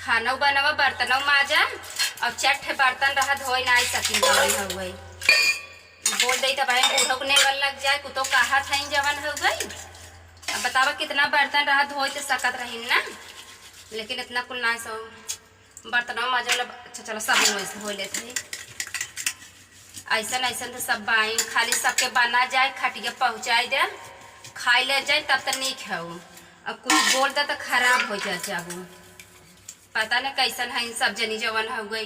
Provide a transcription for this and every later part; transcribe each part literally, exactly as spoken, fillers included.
खानौ बनवा, बर्तनौ माजा, और चार ठे बर्तन रहा, धोए नाई सकिन जवन हउवे। बोल देई त भाई बूढ़ो के नेंगल लग जाए, कुतो कहत हईन जवन हउवे। अब बतावा कितना बर्तन रहा, धोए त सकत रहीन ना, लेकिन इतना कुल नाई सो बर्तनौ माजा वाला। अच्छा चलो सब वैसे हो लेत हई। ऐसन ऐसन तो सब बाइन, खाली सबके बना जाए, खटिया पहुँचाई दे, खाई ले जाए तब त नीक हउ। अब कुछ बोल दे त खराब हो जाए जाबू। पता न कैसन है इन सब जनी जवन हो गई,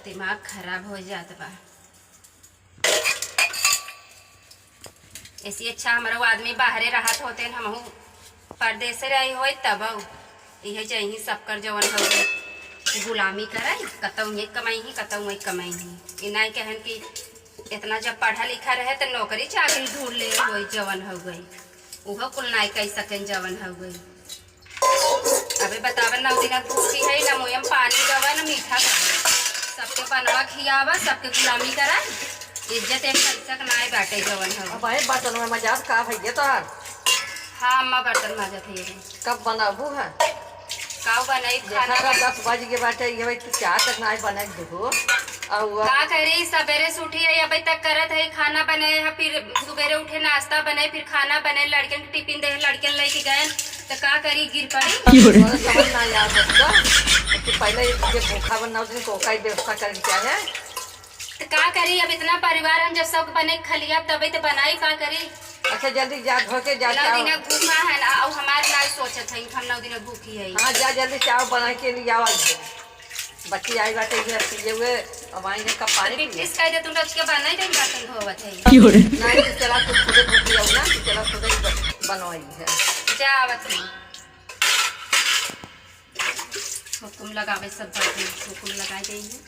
दिमाग खराब हो जात बा। ऐसी अच्छा हमारा वो आदमी बाहरे रहत होते न, हमहू परदेसे रही होई तब इहे जइही सबकर जवन हो गई गुलामी करे, कतौ ये कमाई ही, कतौ ये कमाई ही। ई नाई कहन कि इतना जब पढ़ा लिखा रहे त नौकरी चाकरी ढूंढ ले होई जवन हो गई, उहो कुल नाई कह सकें जवन हो गई। अबे बतावा, नौ दिन भूखी है, ना मुँह में पानी रवा, ना मीठा खावा। सबके बनवा खियावा, सबके गुलामी करा। इज्जत एक पैसा के नाई बाटे जवन हो। अब भाई बर्तन में मजाक का भैया तोहार? हाँ अम्मा, बर्तन माजत है ये। कब बनाबू है? काऊ बनाई देखा खाना का बन- दस बज गए बाटे, ये भाई तू चाह तक नाई बनाई देबो। और का करी, सबेरे से उठी है, अबे तक करत है, खाना बने है, फिर सुबेरे उठे नाश्ता बने, फिर खाना बने, लड़कन के टिफिन दे, लड़कन लेके गए, त का करी, गिर पड़ी। की हो रे? और समझ ना यार बच्चा, कि पहले ये भूखा बनना दिन को का व्यवस्था करे के चाहे। त का करी, अब इतना परिवार हम जब सब बने खलिया तबे त बनाई, का करी। अच्छा जल्दी जा धो के जा नौ चाव। दिन भूखा है ना, और हमार ना सोचत है, हम नौ दिन भूखी है। हाँ जा जल्दी चाव बना के ले आओ आज। बच्ची आई बाटे ये पिए हुए, अब आई ने कब पानी पिए। बिट्टिस कह दे तुम रच के बनाई दे बर्तन धोवत है। की हो रे? नहीं तू चला तू खुदे धो के आओ ना, तू चला खुदे ही ब-, बनवाई है। जा आवत है। हुकुम लगावे सब बातें, हुकुम लगाई गई है।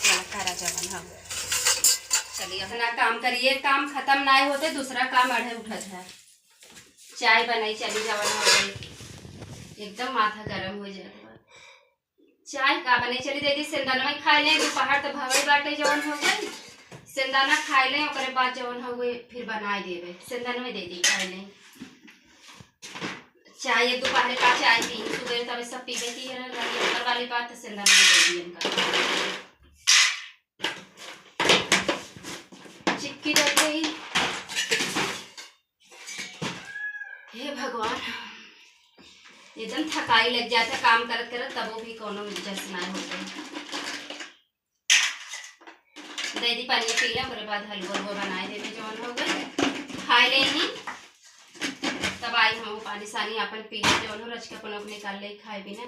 चला करा जवन हम। चलिए अपना काम करिए, काम खत्म ना होते दूसरा काम अड़े उठत है। चाय बनाई चली जवन हो गई, एकदम माथा गरम हो जात बा। चाय का बनाई चली दीदी, सेंदनवा खाई ले, दोपहर त भवई बाटे जवन हो गई, सेंदना खाई ले, ओकरे बाद जवन हो गई फिर बनाई देबे, सेंदनवा दीदी खाई ले। चाय एक दोपहर का चाय पी, सुबह तबे सब पीबे की है ना, ऊपर वाली बात त सेंदनवा दीदी इनका। चिक्की लग गई। हे भगवान, एकदम थकाई लग जाता काम करत करत, तबो भी कोनो जस ना होता। दे दी पानी पी ले, ओकरे बाद हलवा उलवा बनाए देबे, जवन हो गए खाए ले ही, तब आई हम पानी सानी अपन पी ले, जवन हो रच के अपन निकाल ले खाए बिना।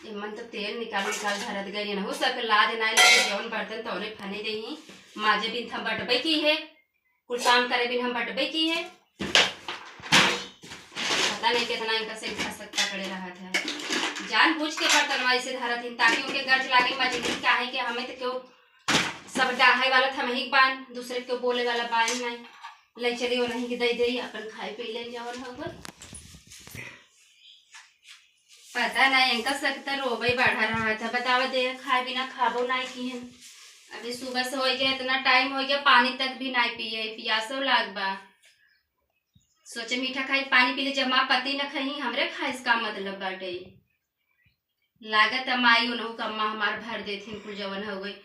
एमन तो तेल निकाल निकाल धरत गई ना, हो सके लाज नाई लगे, जौन बर्तन तौने फने देही, माजे बिन थम बटबे की है, कुल काम करे बिन हम बटबे की है। पता नहीं कितना इनका से घसक पकड़े रहत है, जानबूझ के बर्तनवा ऐसे धरत हिन ताकि उनके गर्ज लागे मजनी, काहे कि हमें तो क्यों सब डाहे वाला थमही बान, दूसरे के बोले वाला बान नहीं। ले चली वो नहीं कि दे दे, अपन खाए पी ले जवन हो गए। पता नहीं इनका सक त रोबे बढ़ा रहा था, बतावा दे खाए बिना खाबो नहीं की है। अभी सुबह से हो गया, इतना टाइम हो गया, पानी तक भी नहीं पिए, पियासो लाग बा। सोचे मीठा खाई, पानी पी ले, जब माँ पति न खाई, हमरे खाए से का मतलब बाटे। लागत है माई उनहु का अम्मा हमार भर देथिन कुल जवन हो गई।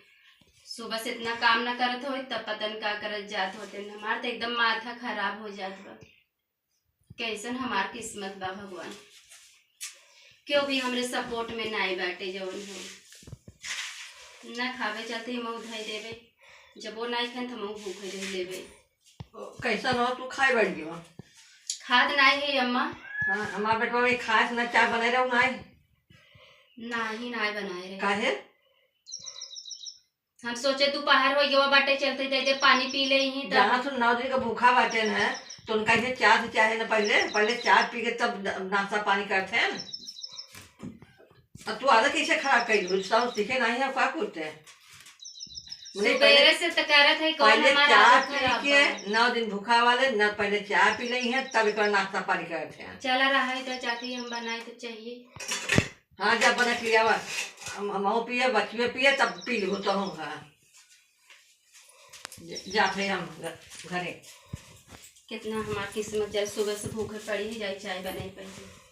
सुबह से इतना काम न करत होई, तब पता न का करत जात होते। हमार तो एकदम माथा खराब हो जात बा। कैसन हमार किस्मत बा भगवान, क्यों भी हमरे सपोर्ट में नाई बाटे जवन हो। न खावे चलते हम धई देबे, जब वो नाई खान त हम भूखे रह लेबे। ओ, कैसन हो तू खाए बैठ गयो? खाद नाई है अम्मा। हाँ, हमार बेटवा भी खाए से ना चाय बने रहो नाई। नाही, नाई बनाए रहे। काहे? हम सोचे दोपहर हो गया बाटे, चलते दे दे पानी पी ले ही तब। जहाँ तू नौ दिन का भूखा बाटे न, तो उनका ये चाय से चाहे न पहले, पहले चाय पी के तब न-, नाश्ता पानी करते हैं। अब तू आदत कैसे खराब कर लू? सब सीखे नहीं है, का करते हैं? मने सुबेरे पहले, से तो करत है, कौन पहले हमारा चाय आदत पी खराब के बा? नौ दिन भूखा वाले, न पहले चाय पी ले हैं, तब एक नाश्ता पानी करते हैं। चला रहा है तो जाके हम बनाए तो चाहिए। हाँ, जा बना के ले आवा। हम, हमहू पिए, बचवे पिए, तब पी लेबो तोहू, हाँ। ज-, जात है हम घ-, घरे। कितना हमार किस्मत, जब सुबह से भूखे पड़ी ही जाई, चाय बनाई पहले।